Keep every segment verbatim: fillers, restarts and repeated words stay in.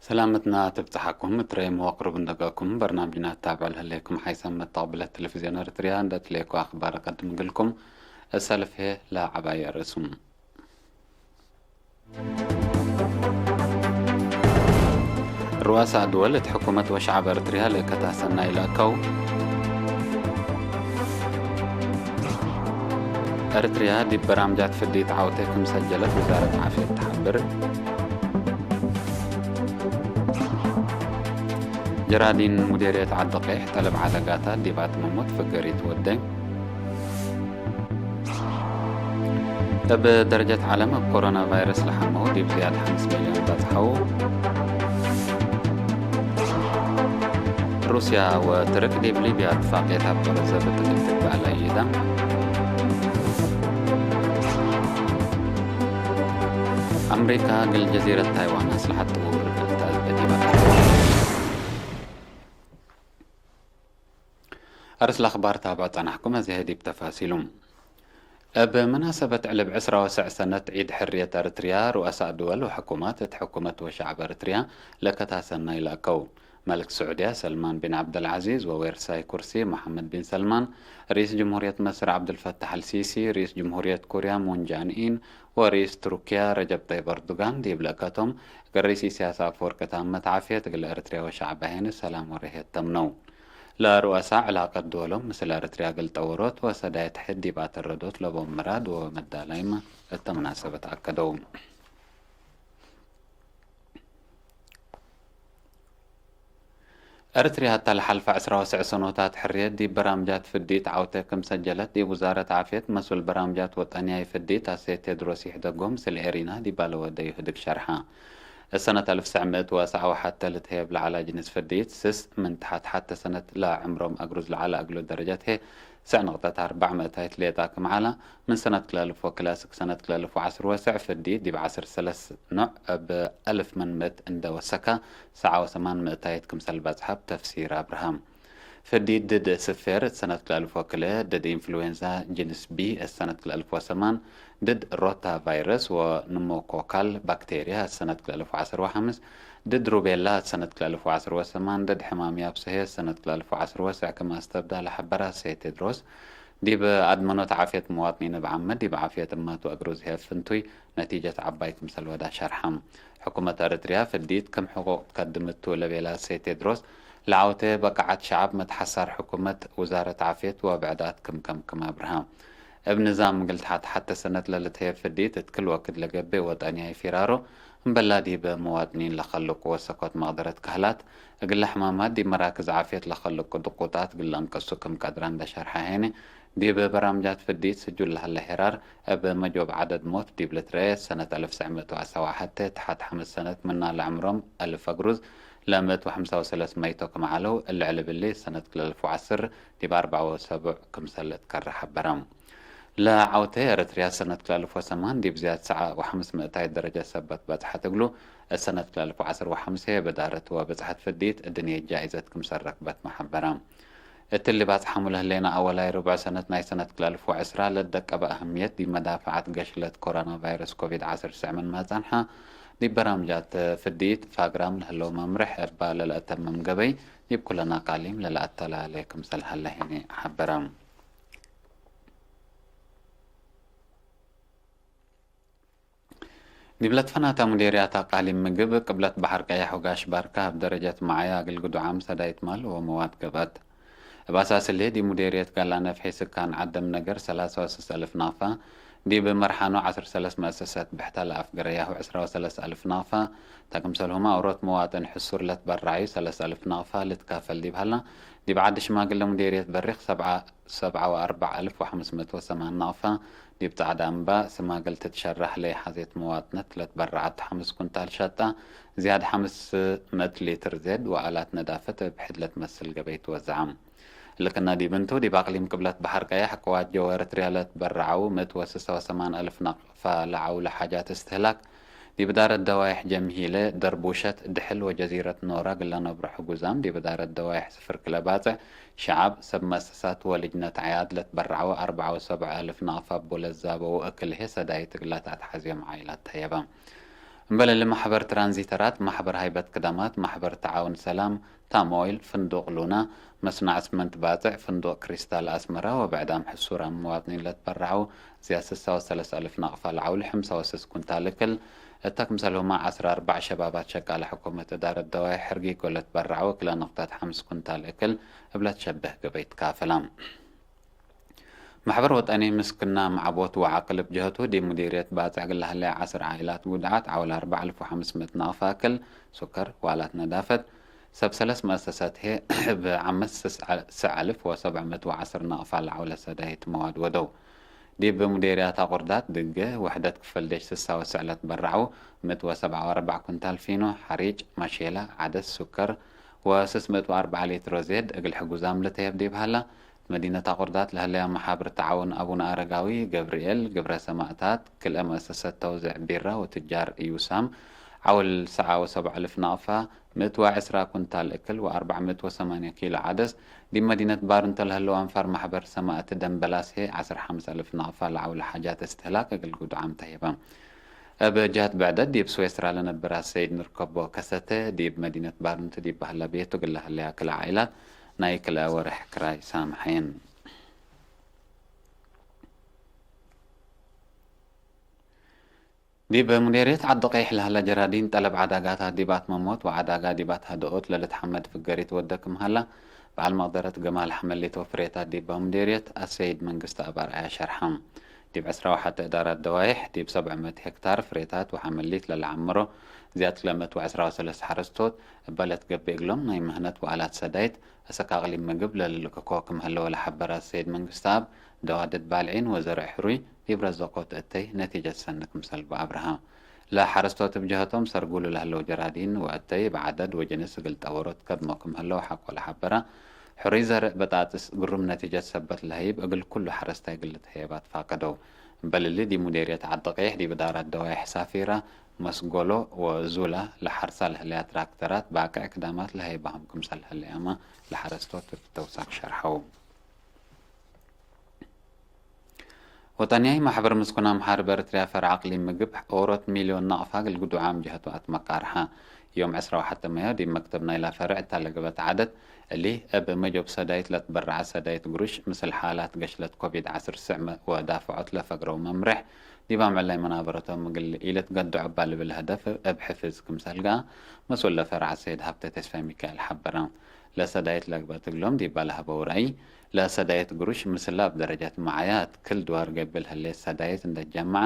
ሰላመትና ትብጽሐኩም። እትረይም ወቅሩብ እንደገኩም በርናምጅና ትታብዕ ለህሌኩም ሓይሰ መተቅብለት ቴሌቪዝዮን ኤረትርያ እንደ ትሌኩ አክባር እቀድም እግልኩም። እሰልፍ ህዬ ለዐባይ አርእሱም። ሩአሳ ድወል እት ሕኩመት ወሸዐብ ኤረትርያ ለእከታሰናይ ለአከው። ኤረትርያ ዲብ በራምጃት ፍዲት ዐውቴ ክም ሰጀለት ውዛረት ዓፍየት ተሐብር። ጀራዲን ሙዴርየት ዐዲ ቄሕ ጠለብ ዐለ ጋታት ዲብ አትመሞት ፍገሪት ወደ። እብ ደረጀት ዐለም እብ ኮሮና ቫይረስ ለሐመው ዲብ ዝያድ ሐምስ ሚልዮን በጽሐው። ሩስያ ወትርክ ዲብ ሊብያ እትፋቅየት አብ ጦር ዘብጥ እግል ትግባእ ለአይዳ። አምሪካ እግል ጀዚረት ታይዋን አስለሐት ጥውር እግል ተአዝበ ዲብ አቀርብ። አርስ ለአኽባር ታብዕ ጸናሕኩም፣ አዜ ዲብ ተፋሲሉ። እብ መናሰበት ዕልብ ዕስራ ወሰዕ ሰነት ዒድ ሕርየት ኤረትርያ፣ ሩአሳእ ድወል ወሕኩማት እት ሕኩመት ወሸዕብ ኤረትርያ ለከታሰናይ ለአከው። መልክ ስዑድያ ሰልማን ቢን ዐብደልዐዚዝ ወዌርሳይ ኩርሲ መሐመድ ቢን ሰልማን፣ ርኢስ ጅምሁርየት መስር ዐብዱልፈታሕ አልሲሲ፣ ርኢስ ጅምሁርየት ኮርያ ሙን ጃንኢን ወርኢስ ቱርክያ ረጀብ ጠይብ ኤርዶጋን ዲብ ልእከቶም፣ እግል ርኢስ ኢሳያስ አፈወርቂ ታመት ዓፍየት፣ እግል ኤረትርያ ወሸዕባ ሄኒ ሰላም ወርህየት ተምነው። ለሩአሳ ዕላቀት ድወሎም ምስል ኤረትርያ እግል ጠውሮት ወሰዳየት ሕድ ዲብ አተረዶት ለቦም ምራድ ወመዳላይመ እተ መናሰበት አከደው። ኤረትርያ ህተ ለሐልፈ ዕስራ ወሰዕ ሰኖታት ሕርየት ዲብ በራምጃት ፍዲት ዐውቴ ክም ሰጀለት ዲብ ውዛረት ዓፍየት መስኡል በራምጃት ወጠንያይ ፍዲት አሴ ቴድሮስ ይሕደጎ ምስል ኤሪና ዲብ ለወደዩ ህድግ ሸርሐ። እሰነት አልፍ ወትሰዕ ምእት ወአሰዕ ወሐተ ልትህየብ ለዐላ ጅንስ ፍዲት፣ ስስ ምን ተሐት ሐቴ ሰነት ለዕምሮም አግሩዝ ለዐለ እግሉ ደረጀት ህዬ፣ ሰዕ ነቅጠት አርበዕ ምእታይት ሌጣ ክም ዐላ፣ ምን ሰነት ክልኤ አልፍ ወክልኤ እስክ ሰነት ክልኤ አልፍ ወዐስር ወሰዕ ፍዲት ዲብ ዐስር ሰለስ ኖዕ እብ አልፍ ምን ምእት እንደ ወሰከ፣ ሰዓ ወሰማን ምእታይት ክምሰል በጽሐ እብ ተፍሲር አብርሃም። ፍዲት ድድ ስፌር እት ሰነት ክልኤ አልፍ ወክልኤ፣ ድድ ኢንፍሉዌንዛ ጅንስ ቢ እት ሰነት ክልኤ አልፍ ወሰማን፣ ድድ ሮታ ቫይረስ ወንሞኮካል ባክቴርያ እት ሰነት ክልኤ አልፍ ወዐስር ወሐምስ፣ ድድ ሩቤላ እት ሰነት ክልኤ አልፍ ወዐስር ወሰማን፣ ድድ ሕማም ያብሰ ህዬ እት ሰነት ክልኤ አልፍ ወዐስር ወሰዕ ክም አስተብዳ ለሐበረ አሰየ ቴድሮስ፣ ዲብ አድመኖት ዓፍየት መዋጥኒን እብ ዓመ፣ ዲብ ዓፍየት እማት ወአግሩዝ ህዬ ፍንቱይ ነቲጀት ዐባይ ክምሰል ወዳ ሸርሐ። ሕኩመት ኤረትርያ ፍዲት ክም ሕቁቅ ትከድም ቱ ለቤለ አሰየ ቴድሮስ፣ ለዐውቴ በቃዐት ሸዐብ መትሐሳር ሕኩመት ውዛረት ዓፍየት ወብዕዳት ክም ከምክም አብርሃ። እብ ንዛም እግል ተሐት ሐቴ ሰነት ለልትህየብ ፍዲት እት ክል ወክድ ለገብእ ወጠንያይ ፊራሮ፣ እምበላ ዲብ መዋጥኒን ለከልቁ ወሰኮት መቅደረት ከህላት፣ እግለ ሕማማት ዲብ መራክዝ ዓፍየት ለከልቁ ድቁጣት እግል ለአንቀሱ ክም ቀድረ እንደ ሸርሐ ሄኒ፣ ዲብ በራምጃት ፍዲት ስጁል ለሀለ ሄራር፣ እብ መጆብ ዐደድ ሞት ዲብ ልትረኤ፣ ሰነት አልፍ ወትሰዕ ምእት ወአሰዕ ወሐቴ ተሐት ሐምስ ሰነት ምና ለዕምሮም አልፍ አግሩዝ ለምእት ወሐምሳ ወሰለስ መይቶ ክም ዐለው፣ እሊ ዕልብ እሊ ሰነት ክልኤ አልፍ ወዐስር ዲብ አርበዕ ወሰቡዕ ክምሰል እትከረ ሐበረ። ለዐውቴ ኤረትርያ ሰነት ክልኤ አልፍ ወሰማን ዲብ ዝያድ ሰዓ ወሐምስ ምእታይት ደረጀት ሰበት በጽሐት እግሉ፣ እት ሰነት ክልኤ አልፍ ወዐስር ወሐምሴ በዳረት ወብጽሐት ፍዲት እድንየ ጃኢዘት ክምሰል ረክበትመ ሐበረ። እትሊ ባጽሓሙ ለህሌነ አወላይ ርቡዕ ሰነት ናይ ሰነት ክልኤ አልፍ ወዐስራ ለትደቀበ አህምየት ዲብ መዳፈዐት ገሽለት ኮሮና ቫይረስ ኮቪድ ዐሰርተ ትስዕ ምንመ ጸንሐ፣ ዲብ በራምጃት ፍዲት ፋግራም ለህለው መምርሕ እባ ለለአተምም ገበይ ዲብ ኩለን አቃሊም ለለአተላሌ ክምሰል ሀለ ሄኒ ሐበረ። ዲብ ለትፈናተ ሙዴርያት አቃሊም ምግብ፣ ቅብለት በሐር ቀያሕ ወጋሽ ባርካ እብ ደረጀት መዓያ እግል ግዱዓም ሰዳይት ማል ወመዋድ ገብአት። እብ አሳስ እሊ፣ ዲብ ሙዴርየት ጋላ ነፍሒ ስካን ዐደም ነገር ሰላሳ ወስስ አልፍ ናቅፋ፣ ዲብ መርሓኖ ዐስር ሰለስ መአሰሰት ብሕታ ለአፍገረያሁ ዕስራ ወሰለስ አልፍ ናቅፋ፣ ተ ክምሰልሁመ አውሮት መዋጥን ሕሱር ለትበረዐዩ ሰለስ አልፍ ናቅፋ ልትካፈል ዲብ ሀላ፣ ዲብ ዐዲ ሽማግለ ሙዴርየት በሪክ ሰብዓ ሰብዓ ወአርበዕ አልፍ ወሐምስ ምእት ወሰማን ናቅፋ፣ ዲብ ጸዕዳ እምባ ስማግል ትትሸራሕ ለይሐዜት መዋጥነት ለትበረዐት ሐምስ ኩንታል ሸጣ፣ ዝያድ ሐምስ ምእት ሊትር ዜድ ወአላት ነዳፈት እብ ሕድ ለትመስል ገበይ ትወዘዐ። እሊ ክእነ ዲብ እንቱ፣ ዲብ አቅሊም ቅብለት በሐር ቀያሕ ቅዋት ጀው ኤረትርያ ለትበረዐው ምእት ወስሳ ወሰማን አልፍ ናቅፋ ለዐውለ ሓጃት እስትህላክ፣ ዲብ እዳረት ደዋይሕ ጀምሂለ ደርቡሸት፣ ድሕል ወጀዚረት ኖራ እግል ለነብሮ ሕጉዛም፣ ዲብ እዳረት ደዋይሕ ስፍር ክለ ባጽዕ፣ ሸዐብ፣ ሰብ መአሰሳት ወልጅነት ዐያድ ለትበረዐወ አርበዓ ወሰብዓ አልፍ ናቅፋ እቡ ለዛበው እክል ህዬ ሰዳይት እግል ለተአትሐዝዮም ዓኢላት ተህየበ። እምበል እሊ ማሕበር ትራንዚተራት፣ ማሕበር ሃይበት ክዳማት፣ ማሕበር ተዓውን ሰላም፣ ታም ኦይል፣ ፍንዱቅ ሉና፣ መስናዕ እስመንት ባጽዕ፣ ፍንዱቅ ክሪስታል አስመረ ወብዕዳም ሕሱራም ምዋጥኒን ለትበረዐው ዝያድ ስሳ ወሰለስ አልፍ ናቅፋ ለዐውል ሐምሳ ወስስ ኩንታል እክል፣ እተ ክምሰልሁመ ዐስራ አርባዕ ሸባባት ሸቃለ ሕኩመት እዳረት ደዋይ ሕርጊጎ ለትበረዐው እክለ ንቅጠት ሐምስ ኩንታል እክል እብለ ትሸብህ ገበይ ትካፈላ። መሕበር ወጠኒ ምስክና መዓቦት ወዓቅል እብ ጀህቱ፣ ዲብ ሙዲርየት ባጽዕ እግል ለሀለየ ዐስር ዓኢላት ጉድዓት ዐውለ አርበዕ አልፍ ወሐምስ ምእት ናቅፋ እክል ሱከር፣ ዋላት ነዳፈት፣ ሰብ ሰለስ መአሰሳት ህዬ እብ ዓመት ስዕ አልፍ ወሰብዕ ምእት ወዐስር ናቅፋ ለዐውለ ሰዳይት መዋድ ወደው። ዲብ ሙዲርያት አቁርዳት ድገ፣ ወሕደት ክፈል ዴሽ ስሳ ወስዕ ለትበረዐው ምእት ወሰብዓ ወአርበዕ ኩንታል ፊኖ፣ ሐሪጭ፣ መሼላ፣ ዐደስ፣ ሱከር ወስስ ምእት ወአርበዓ ሊትሮ ዜድ እግል ሕጉዛም ልትሀየብ ዲብ ሀላ፣ መዲነት አቁርዳት ለህለያ መሓብር ተዓውን አቡነ አረጋዊ ገብርኤል፣ ግብረ ሰማእታት፣ ክልኤ መአሰሰት ተውዝዕ ቢራ ወትጃር ኢዩሳም፣ ዐውል ሰዓ ወሰብዓ እልፍ ናቅፋ፣ ምእት ወዕስራ ኩንታል እክል ወአርበዕ ምእት ወሰማንየ ኪሎ ዐደስ፣ ዲብ መዲነት ባርንቶ ለህለው አንፋር ማሕበር ሰማእት ደንበላስ ህዬ ዐስር ሐምስ እልፍ ናቅፋ ለዐውል ሓጃት እስትህላክ እግል ጉድዓም ተሄበ። እብ ጀህት ብዕደት ዲብ ስዌስራ ለነብር አሰይድ ንርከቦ ከሰተ፣ ዲብ መዲነት ባርንቶ ዲብ በህለ ቤቱ እግል ለሀለያ ክልኤ ዓኢላት ናይ ክልኤ ወርሕ ክራይ ሳምሐየን። ዲብ ሙዴርየት ዐዲ ቀይሕ ለሀለ ጀራዲን ጠለብ ዐዳጋታት ዲብ አትመሞት ወዐዳጋ ዲብ አትሀደኦት ለልትሐመድ ፍገሪት ወደ ክም ሀላ፣ በዐል መቅደረት ገማል ሐመሊት ወፍሬታት ዲብ ሙዴርየት አሰይድ መንግስት አብ አርአያ ሸርሐ። ዲብ ዕስራ ወሐተ እዳራት ደዋይሕ፣ ዲብ ሰብዕ ምእት ሄክታር ፍሬታት ወሐመሊት ለለዐምሮ ዝያድ ክልኤ ምእት ወዕስራ ወሰለስ ሐረስቶት እበ ለትገብእ እግሎም ናይ ምህነት ወአላት ሰዳይት አሰክ አቅሊም ምግብ ለልልክኮ ክም ሀለወ ለሐበረ አሰይድ መንግስትአብ፣ ደዋድድ ባልዒን ወዘርዕ ሕሩይ ዲብ ረዘቆት እተይ ነቲጀት ሰኒ ክምሰል በአብርሀ። ለሐረስቶት እብ ጀሀቶም ሰርጉሉ ለህለው ጀራዲን ወእተይ እብ ዐደድ ወጅንስ እግል ጠወሮት ከድሞ ክም ህለው ሐቆ ለሐበረ፣ ሕሩይ ዘርእ በጣጥስ ግሩም ነቲጀት ሰበት ለሀይብ እግል ኩሉ ሐረስታይ እግል ልትሀየብ አትፋቀደው። እምበል እሊ ዲብ ሙዴርየት ዐዲ ቀይሕ ዲብ እዳራት ደዋይሕ ሳፊራ፣ መስጎሎ ወዙላ ለሐርሳ ለህለያ ትራክተራት ባቅዕ ክዳማት ለሀይባህም ክምሰል ህለያመ ለሐረስቶት እብ ተውሳክ ሸርሐው። ወጠንያይ ማሕበር ምስኩን አምሓር እብ ኤረትርያ ፈርዕ አቅሊም ምግብ ኦሮት ሚልዮን ናቅፋ እግል ግዱዓም ጀሀቱ አትመቃርሐ። ዮም ዕስራ ወሐተ መዮ ዲብ መክተብ ናይላ ፈርዕ እታ ለገብአት ዐደት እሊ፣ እብ መጆብ ሰዳይት ለትበረዐ ሰዳይት ግሩሽ፣ ምስል ሓላት ገሽለት ኮቪድ ዐስር ስዕመ ወዳፍዖት ለፈግረው መምሬሕ፣ ዲብ አምዕል ናይ መናበረቶም እግል ኢልትገድዖ እባ ልብል ሀደፍ እብ ሕፍዝ ክምሰል ገአ፣ መስኡል ለፈርዕ አሰይድ ሀብተ ተስፋይ ሚካኤል ሐበረ። ለሰዳይት ለግበእ እግሎም ዲብ ለሀበው ረአይ፣ ለሰዳይት ግሩሽ ምስላ እብ ደረጀት መዓያ እት ክል ድዋር ገብእ ለህሌት ሰዳይት እንዴ ጀመዐ፣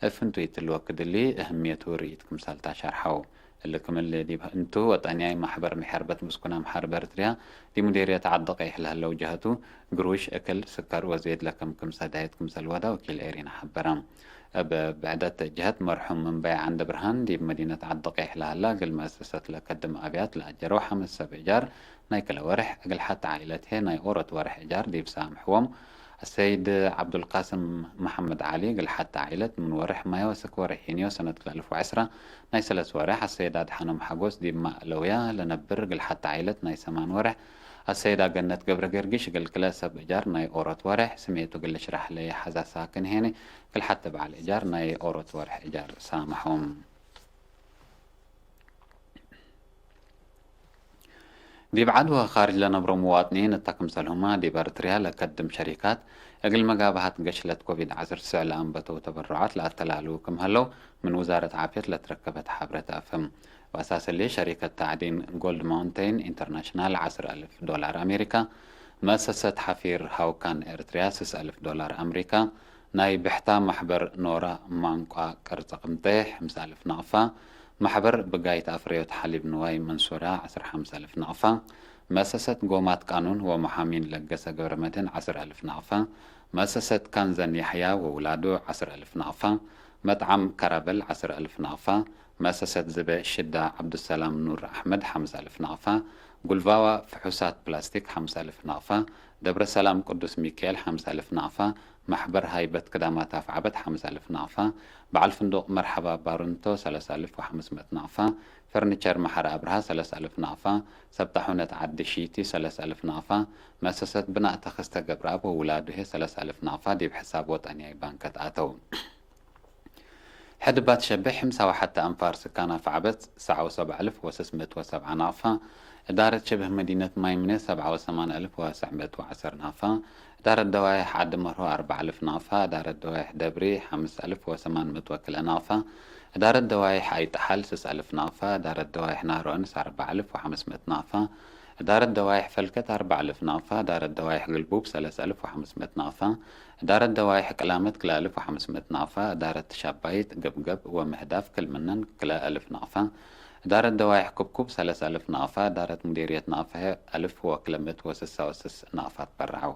እብ ፍንቱይ እት ልወክድ እሊ እህምየቱ ርኢት ክምሰልታ ሸርሐው። እሊ ክምል ዲብ እንቱ፣ ወጠንያይ ማሕበር መሐርበት ምስኩን አምሓር እብ ኤረትርያ ዲብ ሙዴርየት ዐዲ ቀይሕ ለህለው ጀሀቱ፣ ግሩሽ፣ እክል፣ ስከር ወዜድ ለክምክም ሰዳይት ክምሰል ወደ ወኪል ኤሪና ሐበረ። እብ ብዕደት ጀሀት፣ መርሑም ምንባይ ዐንደ ብርሃን ዲብ መዲነት ዐዲ ቀይሕ ለሀላ እግል መአሰሰት ለከድም አብያት ለአጀረው ሐምስ ሰብ እጃር ናይ ክለ ወርሕ፣ እግል ሐቲ ዓኢለት ህዬ ናይ ኦሮት ወርሕ እጃር ዲብ ሳምሕዎም። አሰይድ ዐብዱልቃስም መሐመድ ዐሊ እግል ሐቲ ዓኢለት ምን ወርሕ ማዮ እስክ ወርሕ ሄንዮ ሰነት ክልኤ አልፍ ወዐስራ ናይ ሰለስ ወርሕ፣ አሰይድ አድሓኖም ሐጎስ ዲብ ማእለውያ ለነብር እግል ሐቲ ዓኢለት ናይ ሰማን ወርሕ፣ አሰይዳ ገነት ገብረ ገርጊሽ እግል ክለ ሰብ እጃር ናይ ኦሮት ወርሕ ስሜቱ እግል ልሽራሕ ለይሐዛ ሳክን ሄኒ፣ እግል ሐቲ በዐል እጃር ናይ ኦሮት ወርሕ እጃር ሳመሖም። ዲብ ዐድ ወካርጅ ለነብሮ ምዋጥኒን እተ ክምሰልሁመ ዲብ ኤረትርያ ለከድም ሸሪካት እግል መጋብሀት ገሽለት ኮቪድ ዐስር ትስዕ ለአንበተው ተበሩዓት ለአተላልዉ ክም ሀለው ምን ውዛረት ዓፍየት ለትረከበት ሐብረት አፍህም። ወአሳስ እሊ ሸሪከት ተዕዲን ጎልድ ማውንቴን ኢንተርናሽናል ዐስር አልፍ ዶላር አሜሪካ፣ መአሰሰት ሐፊር ሀውካን ኤረትርያ ስስ አልፍ ዶላር አምሪካ፣ ናይ ብሕታ ማሕበር ኖራ ማንቋ ቅርጸ ቅምጤ ሐምሳ አልፍ ናቅፋ፣ ማሕበር ብጋይት አፍረዮት ሐሊብ ንዋይ መንሱራ ዐስር ሐምሳ አልፍ ናቅፋ፣ መአሰሰት ጎማት ቃኑን ወመሓሚን ለገሰ ገብረመድህን ዐስር አልፍ ናቅፋ፣ መአሰሰት ካንዘን ያሕያ ወውላዱ ዐስር አልፍ ናቅፋ፣ መጥዓም ከራበል ዐስር አልፍ ናቅፋ፣ መአሰሰት ዝበ ሽዳ ዐብዱሰላም ኑር አሕመድ ሐምስ አልፍ ናቅፋ፣ ጉልቫዋ ፍሑሳት ፕላስቲክ ሐምስ አልፍ ናቅፋ፣ ደብረ ሰላም ቅዱስ ሚካኤል ሐምስ አልፍ ናቅፋ፣ ማሕበር ሃይበት ክዳማት አፍዓበት ሐምስ አልፍ ናቅፋ፣ በዐል ፍንዱቅ መርሐባ ባርንቶ ሰለስ አልፍ ወሐምስ ምእት ናቅፋ፣ ፈርኒቸር መሐረ አብርሃ ሰለስ አልፍ ናቅፋ፣ ሰብጣ ሑነት ዐዲ ሺቲ ሰለስ አልፍ ናቅፋ፣ መአሰሰት ብናእ ተክስተ ገብረአብ ወውላዱ ህዬ ሰለስ አልፍ ናቅፋ ዲብ ሕሳብ ወጠንያይ ባንከት አተው። ሕድባት ሸብሕ፣ ሕምሳ ወሐተ አንፋር ስካን አፍዓበት፣ ሰብዓ ወሰብዓ አልፍ ወስስ ምእት ወሰብዓ ናቅፋ። እዳረት ሸብህ መዲነት ማይምነ፣ ሰብዓ ወሰማን አልፍ ወሰዕ ምእት ወዐሰር ናቅፋ። እዳረት ደዋይሕ ዓዲ መርሆ፣ አርበዕ አልፍ ናቅፋ። እዳረት ደዋይሕ ደብሪ፣ ሐምስ አልፍ ወሰማን ምእት ወክልኤ ናቅፋ። እዳረት ደዋይሕ አይጠሓል፣ ስስ አልፍ ናቅፋ። እዳረት ደዋይሕ ናሮ እንስ፣ አርበዕ አልፍ ወሐምስ ምእት ናቅፋ። እዳረት ደዋይሕ ፈልከት፣ አርበዕ አልፍ ናቅፋ። እዳረት ደዋይሕ ግልቡብ፣ ሰለስ አልፍ ወሐምስ ምእት ናቅፋ። እዳረት ደዋይሕ ቅላመት፣ ክልኤ አልፍ ወሐምስ ምእት ናቅፋ። እዳረት ሻባይት፣ ገብገብ ወምህዳፍ ክል ምነን ክልኤ አልፍ ናቅፋ። እዳረት ደዋይሕ ኩብኩብ፣ ሰለስ አልፍ ናቅፋ። እዳረት ሙዲርየት ናቅፋ፣ አልፍ ወክልኤ ምእት ወስሳ ወስስ ናቅፋ ትበረዐው።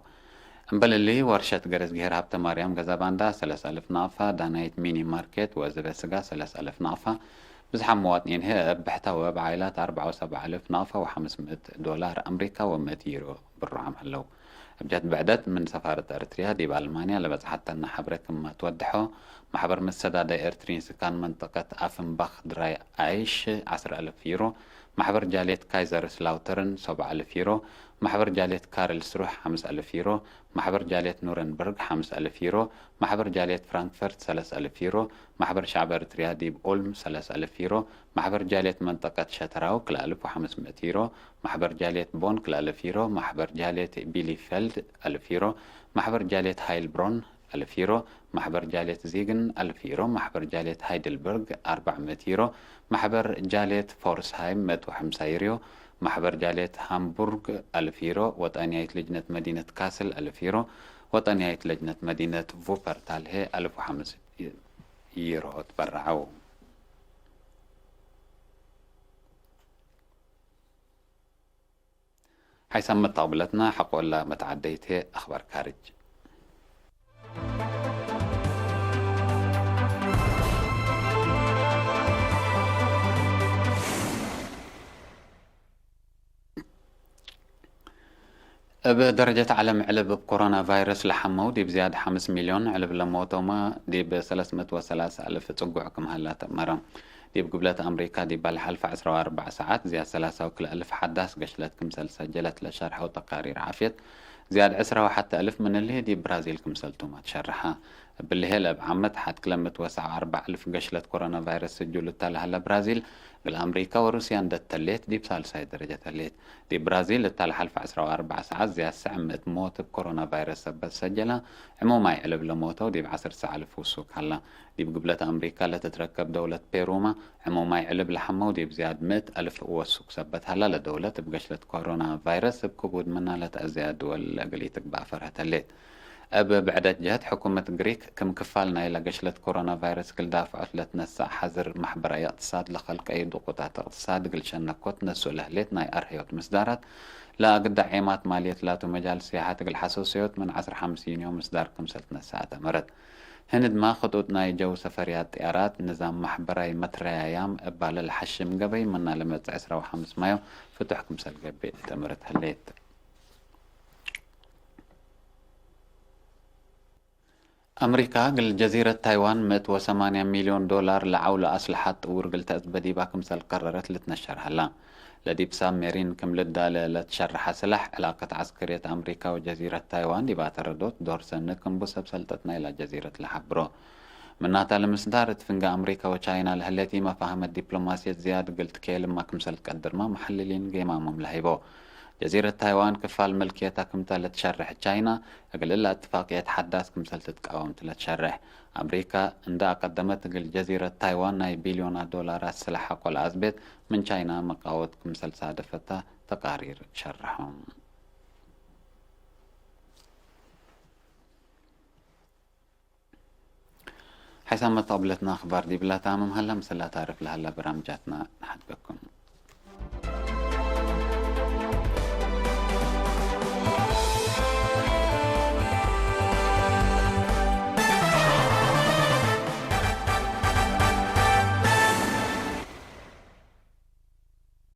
እምበል እሊ፣ ወርሸት ገረዝግሄር ሀብተ ማርያም ገዛባንዳ፣ ሰለስ አልፍ ናቅፋ። ዳናይት ሚኒ ማርኬት ወዝበ ስጋ፣ ሰለስ አልፍ ናቅፋ። ብዝሓም መዋጥኒን ህዬ እብ ብሕታ ወእብ ዓኢላት፣ አርበዕ ወሰብዓ አልፍ ናቅፋ ወሐምስ ምእት ዶላር አምሪካ ወምእት ዩሮ ብሩዓም ሀለው። እብ ጀህት ብዕደት፣ ምን ሰፋረት ኤርትርያ ዲብ አልማንያ ለበጽሐተነ ሐብሬ ክም ትወድሖ፣ ማሕበር መሰዳደ ኤርትርዪን ስካን መንጠቀት አፍንባኽ ድራይ አይሽ ዐስር አልፍ ዩሮ፣ ማሕበር ጃልየት ካይዘርስላውተርን ሰብዓ አልፍ ዩሮ፣ ማሕበር ጃልየት ካርልስሩህ ሐምስ አልፍ ዩሮ፣ ማሕበር ጃልየት ኑረንበርግ ሐምስ አልፍ ዩሮ፣ ማሕበር ጃልየት ፍራንክፈርት ሰለስ አልፍ ዩሮ፣ ማሕበር ሸዕብ ኤርትርያ ዲብ ኡልም ሰለስ አልፍ ዩሮ፣ ማሕበር ጃልየት መንጠቀት ሸተራው ክልኤ አልፍ ወሐምስ ምእት ዩሮ፣ ማሕበር ጃልየት ቦን ክልኤ አልፍ ዩሮ፣ ማሕበር ጃልየት ቢሊፌልድ አልፍ ዩሮ፣ ማሕበር ጃልየት ሃይልብሮን አልፍ ዩሮ፣ ማሕበር ጃልየት ዚግን አልፍ ዩሮ፣ ማሕበር ጃልየት ሃይድልበርግ አርበዕ ምእት ዩሮ፣ ማሕበር ጃልየት ፎርስሃይም ምእት ወሐምሳ ዩሮ፣ ማሕበር ጃልየት ሃምቡርግ አልፍ ዩሮ፣ ወጠንያይት ልጅነት መዲነት ካስል አልፍ ዩሮ፣ ወጠንያይት ልጅነት መዲነት ቩፐርታል ህዬ አልፍ ወሐምስ ዩሮ ትበረዐው። ሓይሳም መጣቅብለትና ሐቆ እላ መትዓደይት ህዬ አኽባር ካርጅ። እብ ደረጀት ዐለም ዕልብ እብ ኮሮና ቫይረስ ለሐመው ዲብ ዝያድ ሐምስ ሚልዮን፣ ዕልብ ለሞተውመ ዲብ ሰለስ ምእት ወሰላሳ አልፍ ጽጉዕ ክም ሀላ ተአመረ። ዲብ ግብለት አምሪካ ዲብ ባልሕ ሐልፈ ዐስራ ወአርበዕ ሰዓት ዝያድ ሰላሳ ወክልኤ አልፍ ሐዳስ ገሽለት ክምሰል ሰጀለት ለሸርሐው ተቃሪር ዓፍየት፣ ዝያድ ዕስራ ወሐተ አልፍ ምን እሊህ ዲብ ብራዚል ክምሰልቱመ ትሸርሐ። እብሊ ህዬ ለእብ ዓመት ሐድ ክለ ምእት ወሰብዓ ወአርበዕ አልፍ ገሽለት ኮሮና ቫይረስ ስጁል እተ ለሀለ ብራዚል፣ እግል አምሪካ ወሩስያ እንዴ ተሌት ዲብ ሳልሳይ ደረጀት ህሌት። ዲብ ብራዚል እተ ለሐልፈ ዐስራ ወአርበዕ ሰዓት ዝያድ ሰዕ ምእት ሞት እብ ኮሮና ቫይረስ ሰበት ሰጀለ፣ ዕሙማይ ዕልብ ለሞተው ዲብ ዐሰርተ አልፍ ውሱክ ሀላ። ዲብ ግብለት አምሪካ ለትትረከብ ደውለት ፔሩመ፣ ዕሙማይ ዕልብ ለሐመው ዲብ ዝያድ ምእት አልፍ ወሱክ ሰበት ሀላ። ለደውለት እብ ገሽለት ኮሮና ቫይረስ እብ ክቡድ ምና ለተአዘያ ድወል እግል ኢትግባእ ፈርሀት ህሌት። እብ ብዕደት ጀህት፣ ሕኩመት ግሪክ ክም ክፋል ናይለ ገሽለት ኮሮና ቫይረስ እግል ዳፍዖት ለትነሰእ ሐዝር ማሕበራይ እቅትሳድ ለከልቀዩ ድቁጣት እቅትሳድ እግል ሸነኮት ነስኡ ለህሌት ናይ አርህዮት ምስዳራት፣ ለአግደ ዔማት ማልየት ላቱ መጃል ስያሐት እግል ሐሶስዮት ምን ዐስር ሐምሲን ዮም ምስዳር ክምሰል ትነሰአት አመረት። ህንድመ ክጡጥ ናይ ጀው ሰፈርያት ጥያራት፣ ንዛም ማሕበራይ መትረያያም እባለ ለሐሽም ገበይ ምና ለመጽእ ዕስራ ወሐምስ ማዮ ፍቱሕ ክምሰል ገብእ እት አመረት ህሌት። አምሪካ እግል ጀዚረት ታይዋን ምእት ወሰማንያ ሚልዮን ዶላር ለዐውለ አስለሐት ጥውር እግል ተአጽበ ዲባ ክምሰል ቀረረት ልትነሸር ሀላ። ለዲብ ሳብሜሪን ክም ልዳለ ለትሸርሐ ስላሕ፣ ዕላቀት ዐስከርየት አምሪካ ወጀዚረት ታይዋን ዲብ አተረዶት ዶር ሰኒ ክም ቡ ሰብ ሰልጠት ናይላ ጀዚረት ለሐብሮ። ምናተ ለምስዳር እት ፍንጌ አምሪካ ወቻይና ለህሌት ኢመፋህመት ዲፕሎማስየት ዝያድ እግል ትኬልመ ክምሰል ትቀድርመ መሐልሊን ጌማሞም ለሀይቦ። ጀዚረት ታይዋን ክፋል ምልክየታ ክምተ ለትሸርሕ ቻይና፣ እግል እለ እትፋቅየት ሐዳስ ክምሰል ትትቃወም ቲ ለትሸርሕ። አምሪካ እንደ አቀደመት እግል ጀዚረት ታይዋን ናይ ቢልዮናት ዶላራት ስላሕ ሐቆ ለአጽቤት ምን ቻይና መቃወት ክምሰል ሳደፈታ ተቃሪር ሸርሖም። ሐይሳም መጣብለትና አኽባር ዲብላ ታምም ሀላ፣ ምስላ ታርፍ ለሀላ በራምጃትና ነሐድገኩም።